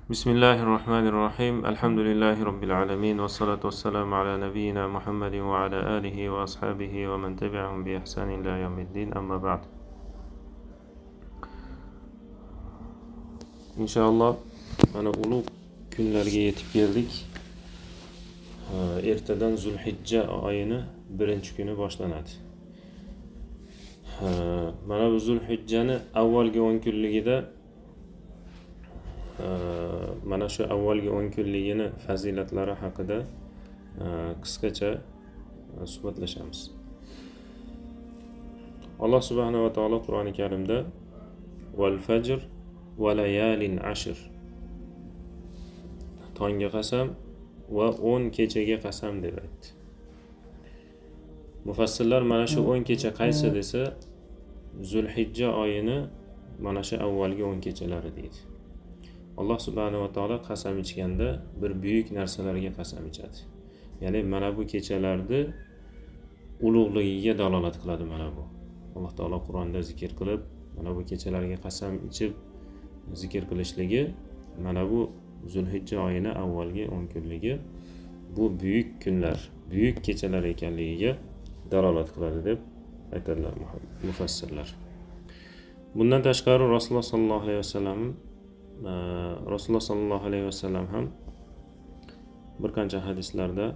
بسم الله الرحمن الرحيم. الحمد لله رب العالمين، والصلاة والسلام على نبينا محمد وعلى آله وأصحابه ومن تبعهم بإحسان إلى يوم الدين. أما بعد. Inshaalloh mana ulug' kunlarga yetib keldik. Ertadan Zulhijja oyini birinchi kuni boshlanadi. Mana bu Zulhijjani avvalgi 10 kunligida, mana shu avvalgi 10 kunligini fazilatlari haqida qisqacha suhbatlashamiz. Alloh subhanahu va taolo Qur'oni Karimda val fajr va layalin ashr, tongga qasam va 10 kechaga qasam deb aytdi. Mufassirlar mana shu 10 kecha qaysi desa, Zulhijja oyini mana shu avvalgi 10 kechalari deydi. Alloh subhanahu va taolo qasam ichganda bir buyuk narsalarga qasam ichadi. Ya'ni mana bu kechalarni ulug'ligiga dalolat qiladi mana bu. Alloh taolo Qur'onda zikr qilib, mana bu kechalarga qasam ichib zikr qilishligi mana bu Zulhijja oyini avvalgi 10 kunligi bu buyuk kunlar, buyuk kechalar ekanligiga dalolat qiladi deb aytadilar mufassirlar. Bundan tashqari Rasululloh sallallohu alayhi vasallam Rasululloh sallallohu alayhi vasallam ham bir qancha hadislarda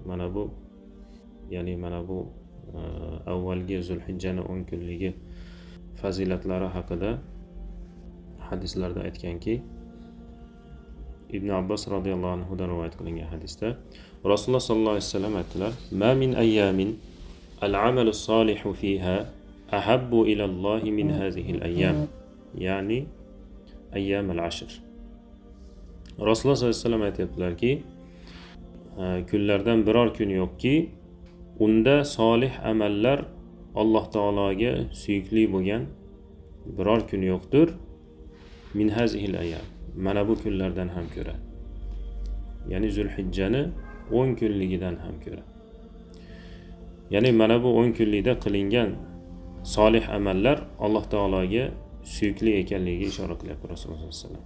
mana bu, ya'ni mana bu avvalgi Zulhijjani 10 kunligi fazilatlari haqida hadislarda aytganki, Ibn Abbos radhiyallohu anhu dan rivoyat qilingan hadisda Rasululloh sallallohu alayhi vasallam aytdilar: "Ma min ayyamin al-amalu solihu fiha ahabbu ila Allohi min hazihi al-ayyam." Ya'ni ayyam al-ashr. Rasululloh sollallohu alayhi vasallam aytibdilarki, kunlardan biror kun yo'qki, unda solih amallar Alloh taologa suyukli bo'lgan biror kun yo'qdir. Min hazihi al-ayyam, mana bu kunlardan ham ko'ra. Ya'ni Zulhijjani 10 kunligidan ham ko'ra. Ya'ni mana bu 10 kunlikda qilingan solih amallar Alloh taologa suyukli ekanligiga ishora qilyapti Rasululloh sollallohu alayhi vasallam.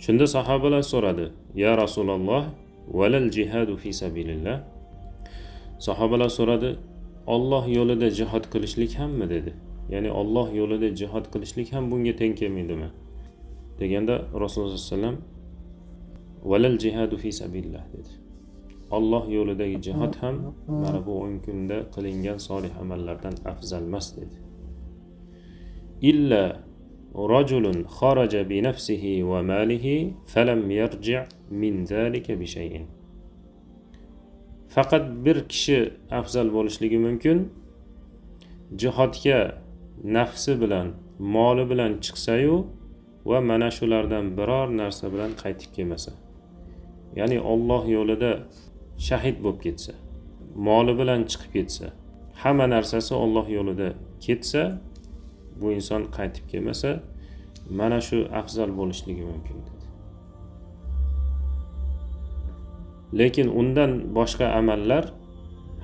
Shunda sahobalar so'radi: "Ya Rasululloh, valal jihadu fi sabilillah?" Sahobalar so'radi: "Alloh yo'lida jihad qilishlik hammi?" dedi. Ya'ni Alloh yo'lida jihad qilishlik ham bunga teng kelmaydimi? Deganda Rasululloh sollallohu alayhi vasallam valal jihadu fi sabilillah dedi. Alloh yo'lidagi jihad ham mana bu 10 kunda qilingan solih amallardan afzal emas dedi. Illa rajulun kharaja bi nafsihi va malihi falam yarji' min zalika bi shay'in. Faqat bir kishi afzal bo'lishligi mumkin, jihodga nafsi bilan, moli bilan chiqsa-yu va mana shulardan biror narsa bilan qaytib kelmasa. Ya'ni Alloh yo'lida shahid bo'lib ketsa, moli bilan chiqib ketsa, hamma narsasi Alloh yo'lida ketsa, bu inson qaytib kelmasa, mana shu afzal bo'lishligi mumkin dedi. Lekin undan boshqa amallar,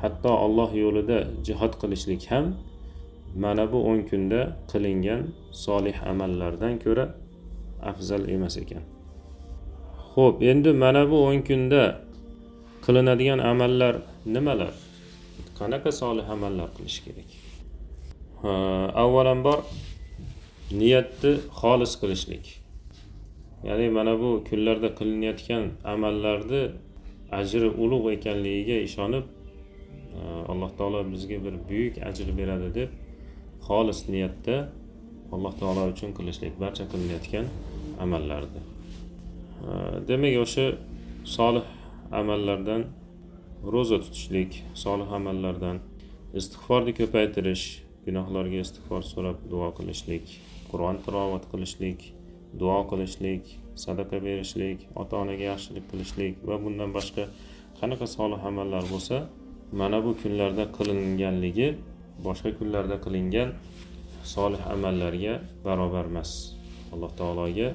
hatto Alloh yo'lida jihad qilishlik ham mana bu 10 kunda qilingan solih amallardan ko'ra afzal emas ekan. Xo'p, endi mana bu 10 kunda qilinadigan amallar nimalar? Qanaqa solih amallar qilish kerak? Avvalambor niyatni xolis qilishlik. Ya'ni mana bu kunlarda qilinayotgan amallarni ajri ulug' ekanligiga ishonib, Alloh taolo bizga bir buyuk ajr beradi deb xolis niyatda Alloh taolo uchun qilishlik barcha qilinayotgan amallarni. Demak, o'sha solih amallardan ro'za tutishlik, solih amallardan istig'forni ko'paytirish, gunohlarga istig'for so'rab duo qilishlik, Qur'on tilovat qilishlik, duo qilishlik, sadaqa berishlik, ota-onaga yaxshilik qilishlik va bundan boshqa qanaqa solih amallar bo'lsa, mana bu kunlarda qilinganligi boshqa kunlarda qilingan solih amallarga barobar emas. Alloh taologa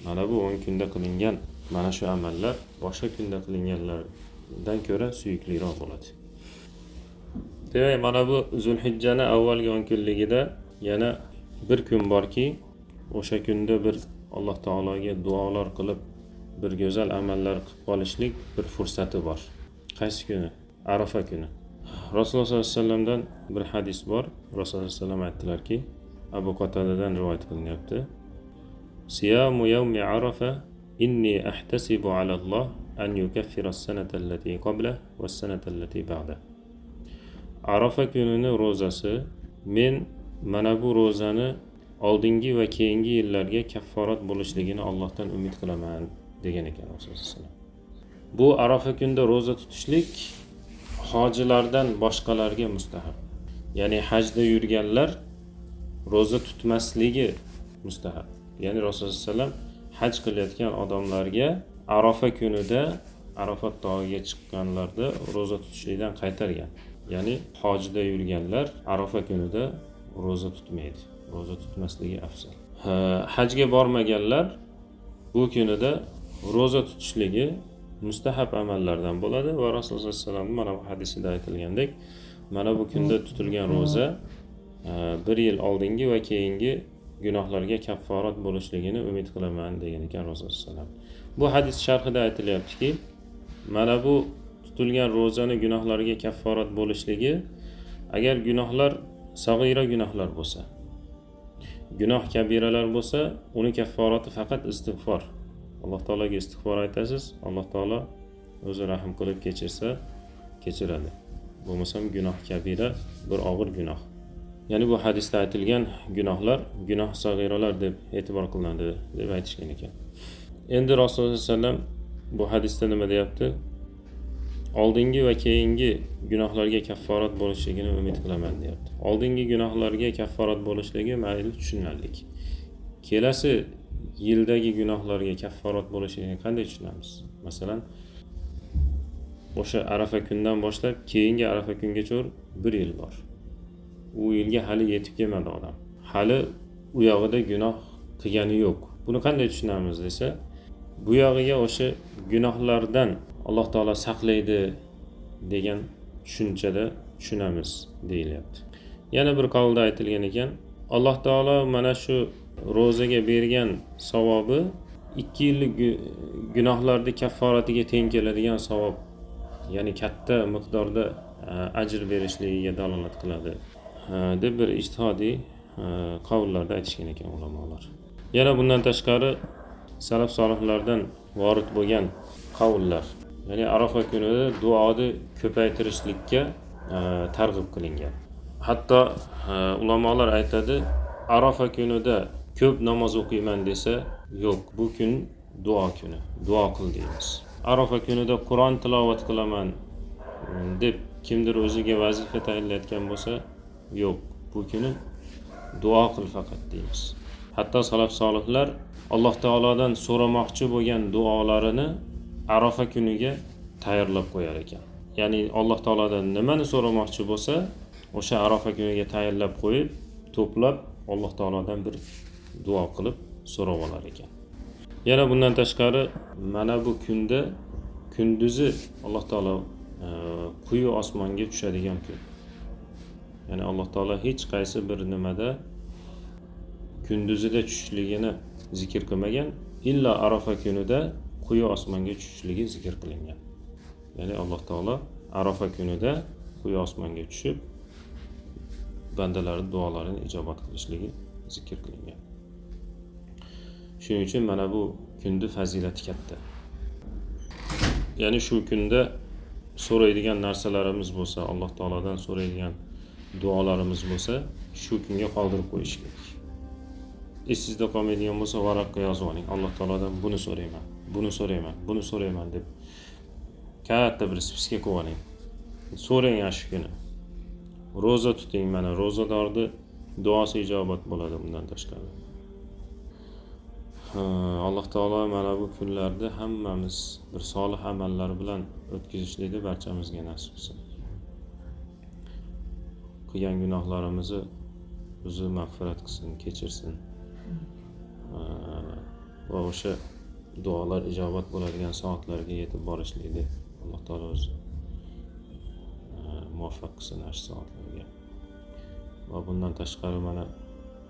mana bu 10 kunda qilingan mana shu amallar boshqa kunda qilinganlardan ko'ra suyukliroq bo'ladi. Demak, mana bu Zulhijjani avvalgi 10 kunligida yana bir kun borki, o'sha kunda bir Alloh taologa duolar qilib bir go'zal amallar qilib qolishlik bir fursati bor. Qaysi kuni? Arafa kuni. Rasululloh sollallohu alayhi vasallamdan bir hadis bor. Rasululloh sollallohu alayhi vasallam aytdilarki, Abu Qatadadan rivoyat qilinyapti. Siyamu yawmi Arafa inni ahtasibu ala Alloh an yukaffira as-sanata allati qabla was-sanata allati ba'da. Arafa kunini ro'zasi, men mana bu ro'zani oldingi va keyingi yillarga kafforat bo'lishligini Allohdan umid qilaman degan ekan Rasululloh sollallohu alayhi vasallam. Bu Arafa kunida ro'za tutishlik hojilardan boshqalarga mustahab. Ya'ni hajda yurganlar ro'za tutmasligi mustahab. Ya'ni Rasululloh sollallohu alayhi vasallam haj qilayotgan odamlarga Arafa kunida Arafat tog'iga chiqqanlarda ro'za tutishlikdan qaytargan. Ya'ni hojda yurganlar Arafa kunida ro'za tutmaydi. Ro'za tutmasligi afzal. Hajga bormaganlar bu kunida ro'za tutishligi mustahab amallardan bo'ladi va Rasululloh sollallohu alayhi vasallam mana bu hadisida aytilgandek, mana bu kunda tutilgan ro'za bir yil oldingi va keyingi gunohlarga kafforat bo'lishligini umid qilaman degan ekan Rasululloh sollallohu alayhi vasallam. Bu hadis sharhida aytilyaptiki, mana bu tutilgan ro'zani gunohlarga kafforat bo'lishligi agar gunohlar sag'ira gunohlar bo'lsa, gunoh kabiralar bo'lsa, uni kafforati faqat istig'for. Alloh taologa istig'for aytasiz, Alloh taolo o'zi rahm qilib kechirsa, kechiradi. Bo'lmasam gunoh kabira bir og'ir gunoh. Ya'ni bu hadisda aytilgan gunohlar gunoh sag'iralar deb e'tibor qilinadi deb aytishgan ekan. Endi Rasululloh sollallohu alayhi vasallam bu hadisda nima deyapti? Oldingi va keyingi gunohlarga kafforat bo'lishligini umid qilaman deyapti. Oldingi gunohlarga kafforat bo'lishligi mayli tushunarlik. Kelasi yildagi gunohlarga kafforat bo'lishligini qanday tushunamiz? Masalan, o'sha Arafa kundan boshlab keyingi Arafa kungacha bir yil bor. U yilga hali yetib kelmadi odam. Hali u yog'ida gunoh qilgani yo'q. Buni qanday tushunamiz desa, bu yog'iga o'sha gunohlardan Alloh taolo saqlaydi degan tushunchada tushunamiz deyilyapti. Yana bir qavlda aytilgan ekan, Alloh taolo mana shu ro'zaga bergan savobi 2 yillik gunohlarni kafforatiga teng keladigan savob, ya'ni katta miqdorda ajr berishligiga dalolat qiladi deb bir ijtihodiy qavllarda aytishgan ekan ulamolar. Yana bundan tashqari salaf solihlardan vorid bo'lgan qavllar, ya'ni Arafa kunida duoni ko'paytirishlikka targ'ib qilingan. Hatto ulamolar aytadi, Arafa kunida ko'p namoz o'qiyman desa, yo'q, bu kun duo kuni, duo qil deymiz. Arafa kunida Qur'on tilovat qilaman deb kimdir o'ziga vazifa tayinlayotgan bo'lsa, yo'q, bu kuni duo qil faqat deymiz. Hatto salaf solihlar Alloh taolodan so'ramoqchi bo'lgan duolarini Arafa kuniga tayyorlab qo'yar ekan. Ya'ni Alloh taolodan nimani so'ramoqchi bo'lsa, o'sha Arafa kuniga tayyorlab qo'yib, to'plab Alloh taolodan bir duo qilib so'rab olar ekan. Yana bundan tashqari mana bu kunda kunduzi Alloh taolo quyi osmonga tushadigan kun. Ya'ni Alloh taolo hech qaysi bir nimada kunduzida tushishligini zikr qilmagan, illa Arafa kunida quyi osmonga tushishligi zikr qilingan. Ya'ni Alloh taolo Arafa kunida quyi osmonga tushib bandalarning duolarini ijobat qilishligi zikr qilingan. Shuning uchun mana bu kunning fazilati katta. Ya'ni shu kunda so'raydigan narsalarimiz bo'lsa, Alloh taolodan so'raydigan duolarimiz bo'lsa, shu kunga qoldirib qo'yish kerak. Esingizda qolmaydigan bo'lsa, varaqqa yozib oling. Alloh taolodan buni so'rayman, buni so'rayman, buni so'rayman deb katta bir spiska qo'yib oling. So'rang shu kuni. Ro'za tuting, mana ro'zadorni duosi ijobat bo'ladi bundan tashqari. Alloh taolo mana bu kunlarda hammamiz bir solih amallar bilan o'tkazishlikni barchamizga nasib qilsin. Qilgan gunohlarimizni o'zi mag'firat qilsin, kechirsin. Va o'sha duolar ijobat bo'ladigan soatlarga yetib borishlikni Alloh taolo o'zi muvaffaq qilsin shu soatlarga. Va bundan tashqari mana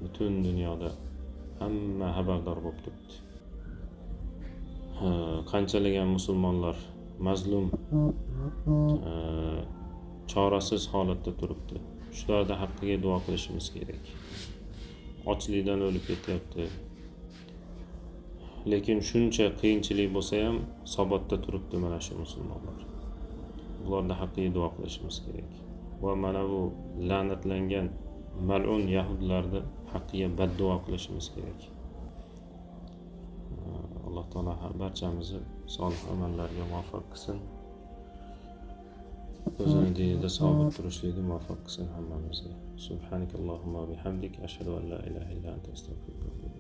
butun dunyoda Hamma xabardor bo'lib turibdi. Qanchalagan musulmonlar mazlum, chorasiz holatda turibdi. Shularni haqqiga duo qilishimiz kerak. Ochlikdan o'lib ketyapti. Lekin shuncha qiyinchilik bo'lsa ham sobotda turibdi mana shu musulmonlar. Bularni haqqiga duo qilishimiz kerak. Va mana bu la'natlangan mal'un yahudlarni haqqiga badduo qilishimiz kerak. Alloh taolo barchamizni solih amallarga muvaffaq qilsin. O'zini dinida sobit turishlikka muvaffaq qilsin hammamizni. Subhanakallohumma bihamdik, ashhadu an la ilaha illa anta, astag'firuka.